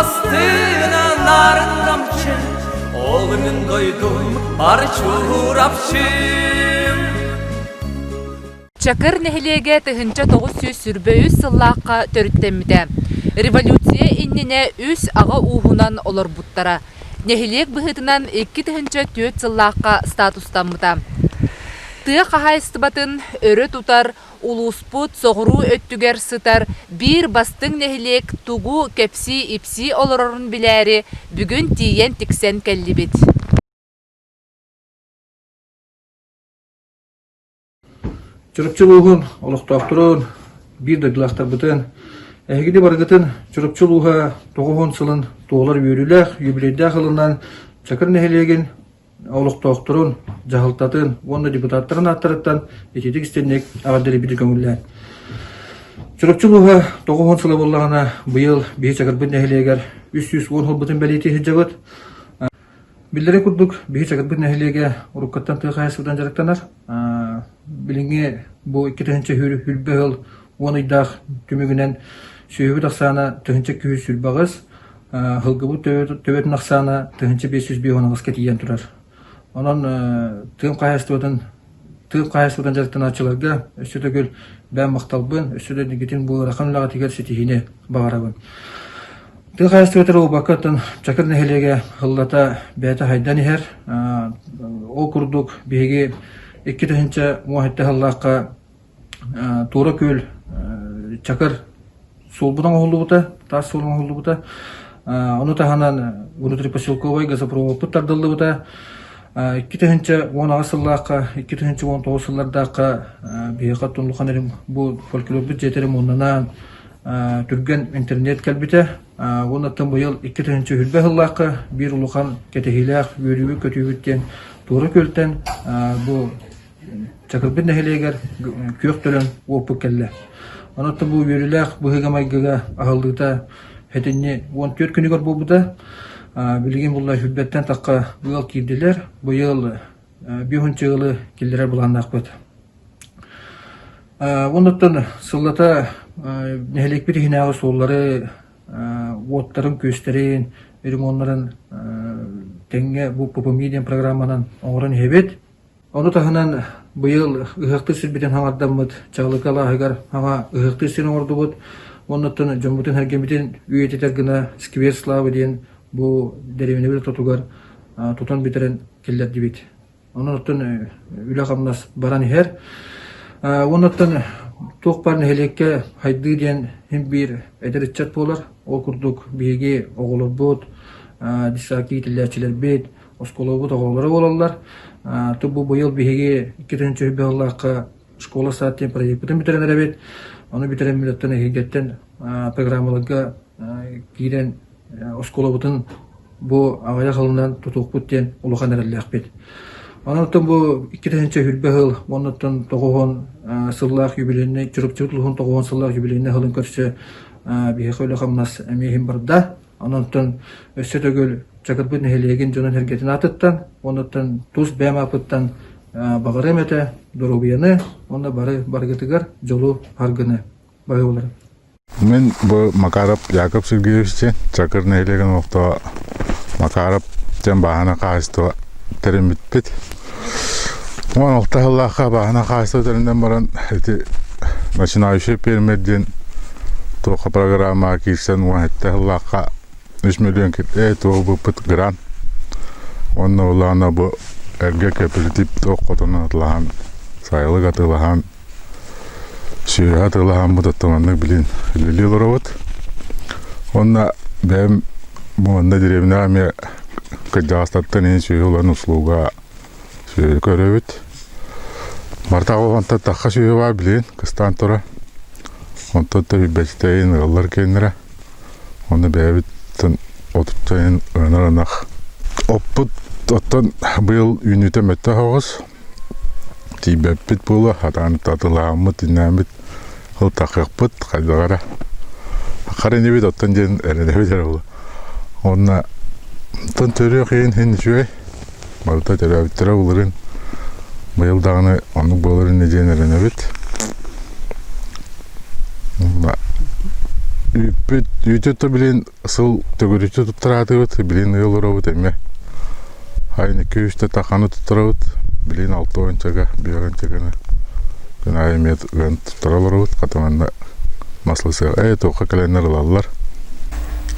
Куоластыынан нарын намчы, Ол мин дойдум бар Чурапчым. Чакыр нэһилиэгэ 1923 сыллаахха төрүттэммитэ. Революция иннинэ үс аҕа ууһунан олорбуттара. Нэһилиэк быһыытынан 2004 сыллаахха статустаммыта. Тыа хаһаайыстыбатын өрө тутар улууспут соҕуруу өттүгэр сытар биир бастыҥ нэһилиэк тугу кэпсии-ипсии олорорун билээри бүгүн тиийэн тиксэн кэллибит. Чурапчы улууһун олохтоохторун, биир дойдулаахтарбытын, эһигини барыгытын Чурапчы улууһа 90 сылын туолар үөрүүлээх, юбилейдаах ылынан Чакыр нэһилиэгин олохтоохторун, дьаһалтатын уонна депутаттарын ааттарыттан ититик истинник эҕэрдэлиибит көҥүллээн. Чурапчы улууһа 90 сыла буоллаҕына, быйыл биһи Чакырбыт нэһилиэгэр 310 сылбытын бэлиэтии сылдьабыт. Биллэрин курдук, биһи Чакырбыт нэһилиэгэ уруккуттан тыа хаһаайыстыбатынан дьарыктанар. Билиҥҥи бу 2000 хүрбэ сыл уон ыйдаах түмүгүнэн сүөһүбүт ахсаана 1228, Һылгыбыт төбөтүн ахсаана 1558 тиийэн турар. Онон тыам хаһаайыстыбатын тыам хаһаайыстыбатын дьарыктанааччыларга өссө төгүл бэйэм махталбын, өссө да инникитин бу ыарахан үлэҕитигэр ситиһиини баҕарабын. Тыа хаһаайыстыбатыгар буолбакка, оттон Чакыр нэһилиэгэ сыллата бэйэтэ сайдан иһэр. Ол курдук биһиги 2017 сыллаахха Туора Күөл Чакыр суолбут оҥоһуллубута, таас суол оҥоһуллубута. Ону таһынан внутрипоселковай газопроводпут тардыллыбыта. 2018 сыллаахха, 2019 сыллардаахха биһиэхэ тунлухан бу фольклорбут дьиэтэ ремоннанан түргэн интернет кэлбитэ. Уонна быйыл 2020 сыллаахха биир улахан кэтэһиилээх үөрүүбүт-көтүүбүт диэн Туора Күөлтэн бу Чакырбыт нэһилиэгэр күөх төлөн уоппут кэллэ. Онон бу үөрүүлээх быһыыга-майгыга аһыллыыта сэтинньи 14 күнүгэр буолбута. Билигин булла сүүрбэттэн тахха ыал киирдилэр. Быйыл биэс ыалы киллэрэр былааннаахпыт. Оннуттан сыллата нэһилиэкпит иһинээҕи суоллары, уоттарын-күөстэрин, ремоннарын тэҥҥэ бу ППМИ диэн программанан оҥорон иһэбит. Ону таһынан быйыл ыһыахтыыр сирбитин хаҥардаммыт Чаҕылыка алааһыгар хаҥа ыһыахтыыр сир оҥордубут. Оннуттан дьоммутун-сэргэбитин үйэтитэр гына Сквер Славы диэн бу дэриэбинэбит ортотугар тутан бүтэрэн киллэрдибит. Онон оттон үлэ-хамнас баран иһэр. Уоннаттан туох баар нэһилиэккэ хайдыы диэн син биир эдэр ыччат буолар. Ол курдук биһиги оҕолорбут, десантник иитиллээччилэрбит, Оскуолабыт оҕолоро буолаллар. Бу быйыл биһиги 2000 сыллаахха школа сад диэн проекпытын бүтэрэн эрэбит. Ону бүтэрэн мүлөттөн эһиилгэттэн программаларга киирэн оскуолабытын бу аҕыйах сылынан тутуохпут диэн улахан эрэллээхпит. Онон бу 2020 сыл уоннаттан тоҕуһун сыллаах юбилейнай Чурапчыбыт улууһун тоҕуһун сыллаах юбилейнай сылын көрсө биһиэхэ үлэ-хамнас эмиэ иһин барда. Онон өссө төгүл Чакырбыт нэһилиэгин дьонун-сэргэтин аатыттан, уонуттан тус бэйэм ааппыттан баҕарыам этэ доруобуйаны уонна бары барыгытыгар дьолу-саргыны баҕарабын. Мин бу Макаров Яков Сергеевич диэн Чакыр нэһилиэгин олохтооҕо Макаров диэн бааһына хаһаайыстыба тэриммиппит. 16 сыллаахха бааһына хаһаайыстыба тэринэн баран ити начинающий фермер диэн туохха программаҕа киирсэн 17 сыллаахха 3 миллион туолбуппут грант. Уонна улаана бу эргэ кооператив туох хотонун атылаһан, сайылык атыылаһан, сүөһү атыылаһаммыт оттон маннык билин үлэлии олоробут. Уонна бэйэм бу манна дэриэбинэҕэ эмиэ кырдьаҕастартан иһин сүөһү ылан услуга сүөһү көрөбүт. Барыта онтон тахха сүөһү баар билигин кыстаан турар. Онтон төһүйбэтитэйин ыаллар киэннэрэ. Ону бэйэбит отуттан ыанар ынах. Оппут оттон быйыл үүнүүтэ мөттөх оҕус. Тиийбэппит буолуо, хатаан татылааммыт, иннээммит ылтахыахпыт хайдах эрэ. Хар инибит оттон диэн эрэнэбит эрэ буолуо. Уонна оттон төрүөх иһин иһин үчүгэй. Барыта төрөөбүттэрэ былырыын. Быйыл даҕаны оннук буолар ини диэн эрэнэбит. Үүппүт үүтү то билин сыл төгүрүччү туттараатыбыт, билин ыал уробут эмиэ. Айын 2-3 таханы туттарабыт, билин алта уончага, биир уончаганы күн аайы эмиэ ыан туттара олоробут, хата манна маслы сыа ээ туохха кэлэннэр ылаллар.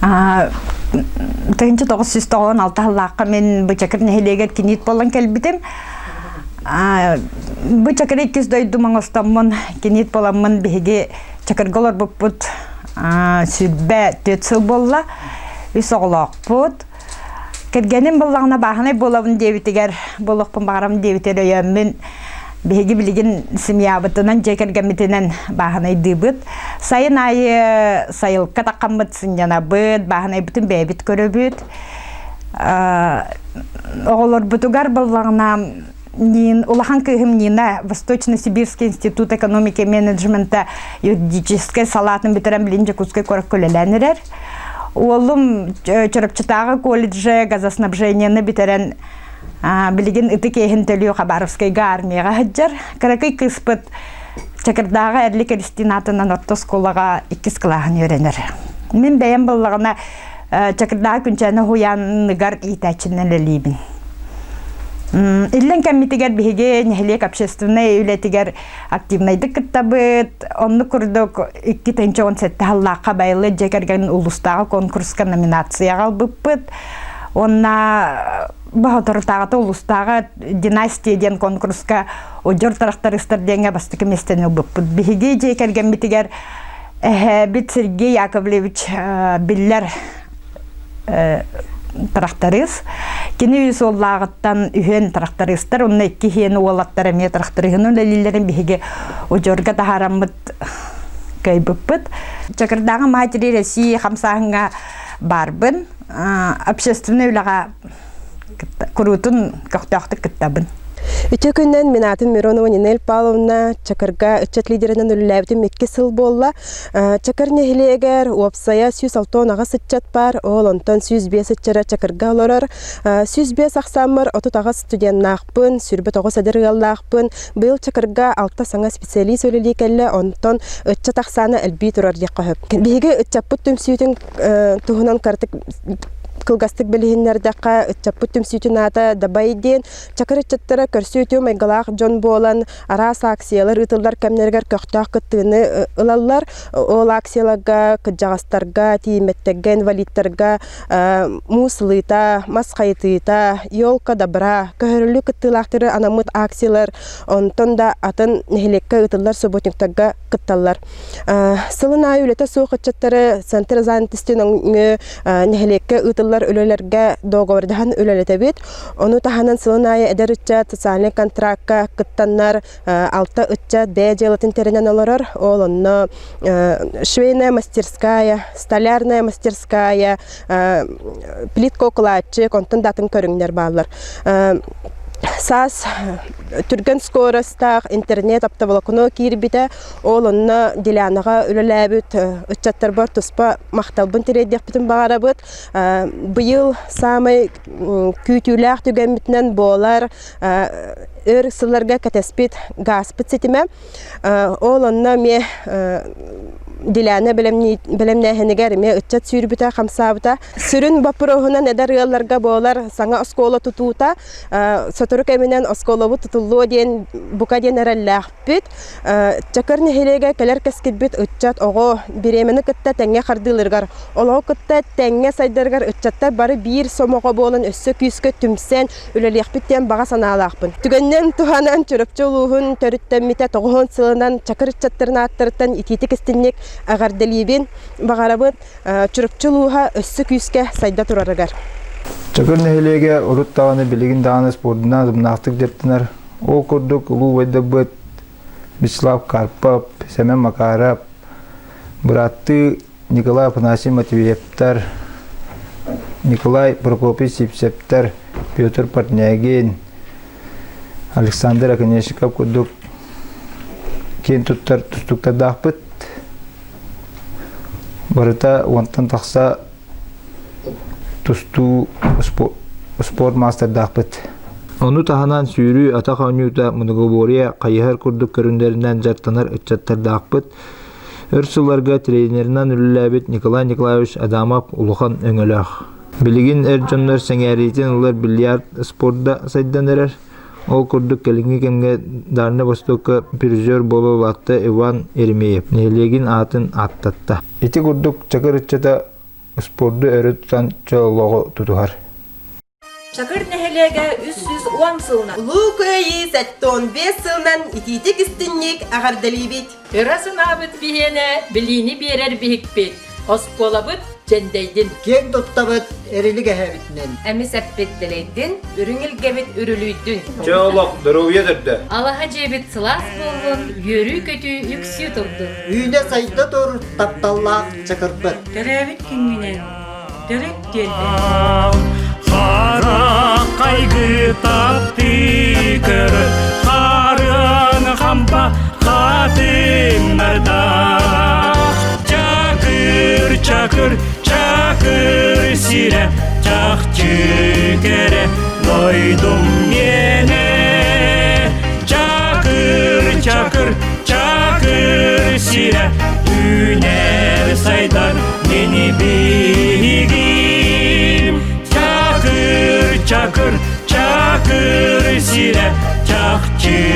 1996 сыллаахха мин Бычакыр нэһилиэгэр киниит буолан кэлбитим. Бычакыр иккис дойдум оҥостоммун, киниит буоламмын биһиги Чакырга олорбуппут 24 сыл буолла. Үс оҕолоохпут. Кэргэним буоллаҕына бааһынай буолабын диэбитигэр, буолуохпун баҕарабын диэбитигэр өйөөммүн биһиги билигин семьябытынан, дьиэ кэргэммитинэн бааһынайдыыбыт. Сайын аайы сайылыкка таххаммыт сынньанабыт, бааһынайбытын бэйэбит көрөбүт. Оҕолорбутугар буоллаҕына Нин, улахан кыыһым Нина Восточно-Сибирский институт экономики и менеджмента юридическай салаатын бүтэрэн билин Дьокуускай куоракка үлэлээн эрэр. Уолум Чурапчытааҕы колледже газоснабжениены бүтэрэн билигин ытык иэһин төлүү Хабаровскайга армияҕа сылдьар. Кыракый кыыспыт Чакырдааҕы Эрлик Эристин аатынан орто оскуолаҕа иккис кылааһын үөрэнэр. Мин бэйэм буоллаҕына Чакырдааҕы Күнчээнэ уһуйааныгар иитээччинэн үлэлиибин. Иллэҥ кэммитигэр биһиги нэһилиэк общественнай үлэтигэр активнайдык кыттабыт. Оннук курдук 2017 сыллаахха Байылы дьиэ кэргэн улуустааҕы конкурска номинацияҕа ылбыппыт. Уонна соторутааҕыта улуустааҕы династия диэн конкурска удьуор трактористар диэҥҥэ бастакы миэстэни ылбыппыт. Биһиги дьиэ кэргэммитигэр эһээбит Сергей Яковлевич биллэр тракторист. Кини үс уоллааҕыттан үһүөн трактористар, онно икки иһиэн уолаттар эмиэ тракториһын үлэлииллэрин биһиги удьуорга таһаараммыт кыайбыппыт. Чакырдааҕы матери России хамсааһыҥҥа баарбын. Общественнай үлэҕэ куруутун көхтөөхтүк кыттабын. Үтүө күннэн мин аатым Миронова Нинель Павловна Чакырга ыччат лидеринэн үлэлээбитим икки сыл буолла. Чакыр нэһилиэгэр уопсайа 168 ыччат бар, ол онтон 105 ыччара Чакырга олорор. 105 ахсааммар 38 студеннаахпын, 29 эдэр ыаллаахпын. Быйыл Чакырга алта саҥа специалист үлэлии кэллэ, онтон ыччат ахсаана элбии турар диэххэ сөп. Биһиги ыччаппыт түмсүүтүн туһунан кыратык кылгастык билиһиннэрдэххэ, ыччаппыт түмсүүтүн аата Дабай диэн Чакыр ыччаттара көрсүү үтүө майгылаах дьон буолан, араас акциялар ыытыллар кэмнэригэр көхтөөх кыттыыны ылаллар. Ол акцияларга кырдьаҕастарга, тиийиммэттэргэ, инвалидтарга муус ылыыта, мас хайытыыта, елка добра, көһөрүллүү кыттыылаахтары анаммыт акциялар, онтон да атын нэһилиэккэ ыытыллар субботниктарга кытталлар. Сылын аайы үлэтэ суох ыччаттары Центр занятости нөҥүө нэһилиэккэ ыытыллар үлэлэргэ договордаһан үлэлэтэбит. Ону таһынан сылын аайы эдэр ыччат социальнай контракка кыттаннар алта ыччат бэйэ дьыалатын тэринэн олорор. Ол онно швейная мастерская, столярная мастерская, плитка укулааччык, онтон да атын көрүҥнэр бааллар. Саас түргэн скоростаах интернет оптоволокно киирбитэ. Ол онно Делянаҕа үлэлээбит ыччаттарбар туспа махталбын тириэрдиэхпитин баҕарабыт. Быйыл саамай күүтүүлээх түгэммитинэн буолар өр сылларга кэтэспит гааспыт ситимэ. Ол онно эмиэ Диляна бэлэмнээһинигэр эмиэ ыччат сүүрбүтэ, хамсаабыта. Сүрүн боппуруоһунан эдэр ыалларга буолар саҥа оскуола тутуута. Сотору кэминэн оскуолабыт тутуллуо диэн бука диэн эрэллээхпит. Чакыр нэһилиэгэ кэлэр кэскилбит ыччат оҕо бириэмэни кытта тэҥҥэ хардыыларыгар, олоҕу кытта тэҥҥэ сайдарыгар ыччаттар бары биир сомоҕо буолан өссө күүскэ түмсэн үлэлиэхпит диэн баҕа санаалаахпын. Түгэнинэн туһанан Чурапчы улууһун төрүттэммитэ 90 сылынан Чакыр ыччаттарын ааттарыттан итиитик-истинник эҕэрдэлиибин. Баҕарабын Чурапчы улууһа өссө күүскэ сайда турарыгар. Чакыр нэһилиэгэ урут даҕаны билигин даҕаны спордунан утумнаахтык дьарыктанар. Ол курдук улуу убайдарбыт Вячеслав Карпов, Сэмэн Макаров, бырааттыы Николай Афанасьевич Матвеевтар, Николай Прокопьевич Сипсептэр, Петр Портнягин, Александр Оконешников курдук киэн туттар тустууктардаахпыт. Барыта уонтан тахса тустуу спорт маастардаахпыт. Ону таһынан сүүрүү, атах оонньуута, многоборье, хайыһар курдук көрүҥнэринэн дьарыктанар ыччаттардаахпыт. Өр сылларга тренеринэн үлэлээбит Николай Николаевич Адамов улахан өҥөлөөх. Билигин эр дьоннор сэҥээриитин ылар бильярд спорда сайдан эрэр. Ол курдук кэлиҥҥи кэмҥэ Дальнай Востокка призер буола улаатта Иван Еремеев нэһилиэгин аатын ааттатта. Ити курдук Чакыр ыччата спорду өрө тутан чөл олоҕу тутуһар. Чакыр нэһилиэгэ 310 сылынан Улуу Кыайыы 75 сылынан итиитик истинник эҕэрдэлиибит! Ыра санаабыт биһиэнэ билиини биэрэр биһикпит, оскуолабыт дьэндэйдин. Киэҥ туттабыт эрилик эһэбитинэн. Эмис эппит дэлэйдин, үрүҥ илгэбит үрүлүйдүн. Чэ олох, доруобуйа төрдө. Алаһа дьиэбит сылаас буоллун, үөрүү-көтүү үксүү турдун. Үүнэ-сайда тур тапталлаах Чакырбыт. Төрөөбүт күҥҥүнэн төрүт түөлбэ. Хара кайгы таптыы көрө Харыан хампа хатыҥнардаах Чакыр, чакыр, чакыр сирэ Чахчы кэрэ дойдум миэнэ Чакыр, чакыр, чакыр сирэ Үүнэр сайдар мини биһигим Чакыр, чакыр, чакыр сирэ Чахчы.